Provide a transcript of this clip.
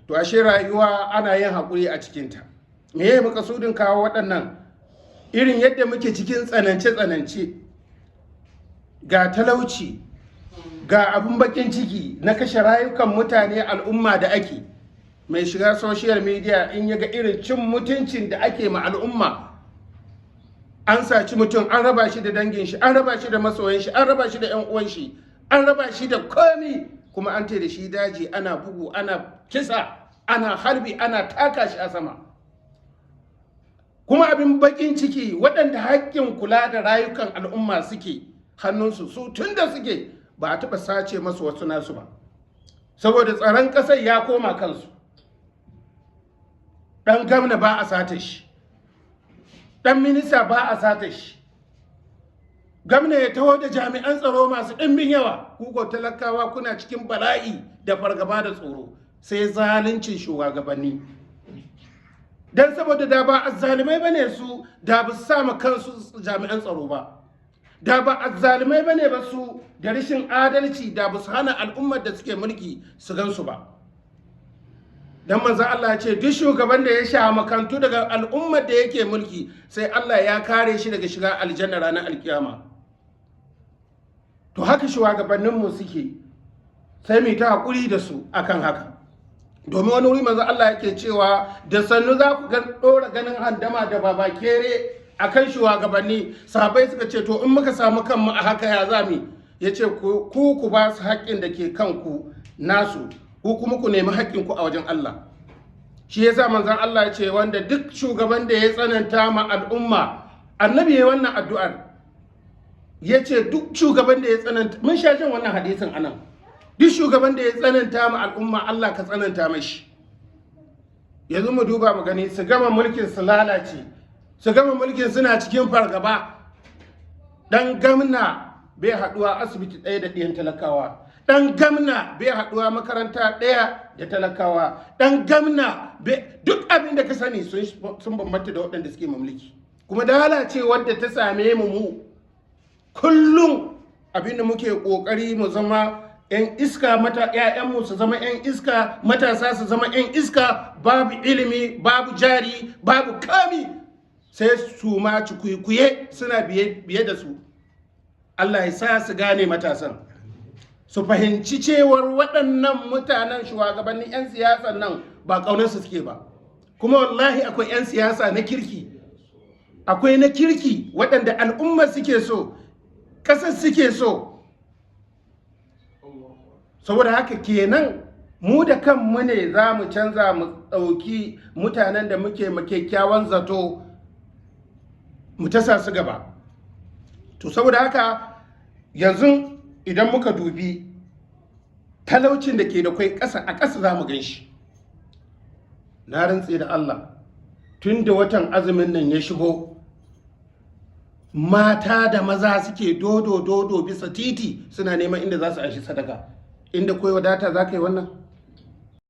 To ashe rayuwa ana yin haƙuri a cikinta. Me ya makasudin kawo waɗannan? Irin yadda muke cikin tsanance-tsanance, ga talauci, ga abin bakin ciki na kashe rayukan mutane, al'umma da ake. Mai shiga social media in ya ga irin cin mutuncin da ake ma al'umma, an saci mutum, an raba shi da dangin shi, an raba shi da masoyan shi, an raba shi da 'yan uwan shi, an raba shi da komi, kuma an da shi daji, ana bugu, ana kisa, ana harbi, ana taka shi a sama. Kuma abin bakin ciki, waɗanda haƙƙin kula da rayukan al'umma suke hannunsu, su tun da suke ba a taɓa sace masu wasu nasu ba, saboda tsaron ƙasar ya koma kansu. Ɗan gamna ba a sata shi, ɗan minista ba a sata shi. Gamna ya taho da jami'an tsaro masu ɗimbin yawa, kuko talakawa kuna cikin bala'i da fargaba da tsoro. Sai zaluncin shugabanni, don saboda da ba azzalumai bane su, da ba su sama kansu jami'an tsaro ba. Da ba azzalumai bane ba su da rashin adalci, da ba su hana al'ummar da suke mulki su gansu ba. Dan manzon Allah ya ce duk shugaban da ya sha makantu daga al'ummar da yake mulki, sai Allah ya kare shi daga shiga aljanna ranar alkiyama. To haka shugabanninmu suke, sai mu ta haƙuri da su akan haka. Domin wani wuri manzo Allah yake cewa da sannu za ku ɗora ganin handama da babakere akan shugabanni. Sahabbai suka ce, "To in muka samu kanmu a haka, ya za mu?" Ya ce, ku ku ba su haƙƙin da ke kanku nasu, ku kuma ku nemi haƙƙinku a wajen Allah. Shi yasa manzon Allah ya ce wanda duk shugaban da ya tsananta ma al'umma, annabi ya wannan addu'ar, ya ce duk shugaban da ya tsananta, mun sha jin wannan hadisin anan, duk shugaban da ya tsananta ma al'umma, Allah ka tsananta mashi. Yanzu mu duba mu gani, su gama mulkin su lalace, su gama mulkin suna cikin fargaba. Dan gamna bai haduwa asibiti ɗaya da ɗiyan talakawa, dan gamna bai haduwa makaranta ɗaya da talakawa, dan gamna duk abin da ka sani sun bambanta da waɗanda suke mamlaki. Kuma lalace wadda ta same mu, mu kullum abin da muke ƙoƙari mu zama 'yan iska, mata 'ya'yanmu su zama 'yan iska, matasa su zama 'yan iska, babu ilimi, babu jari, babu kami, sai su ma cikuikuye suna biye da su. Allah ya sa su gane, matasan su fahimci cewar waɗannan mutanen shugabannin 'yan siyasan nan ba ƙaunarsu suke ba. Kuma wallahi akwai 'yan siyasa na kirki, akwai na kirki waɗanda al'umma suke so, ƙasar suke so. Saboda haka kenan mu da kanmu ne za mu canza, mu ɗauki mutanen da muke kyakkyawan zato mu tasa su gaba. To saboda haka yanzu idan muka dubi talaucin da ke da kwai ƙasa, a ƙasa za mu gan shi. Na rantse da Allah, tun da watan azumin nan ya shigo, mata da maza suke dodo dodo bisa titi suna neman inda za su anshi sadaka. Inda kwai wadata za ka yi wannan?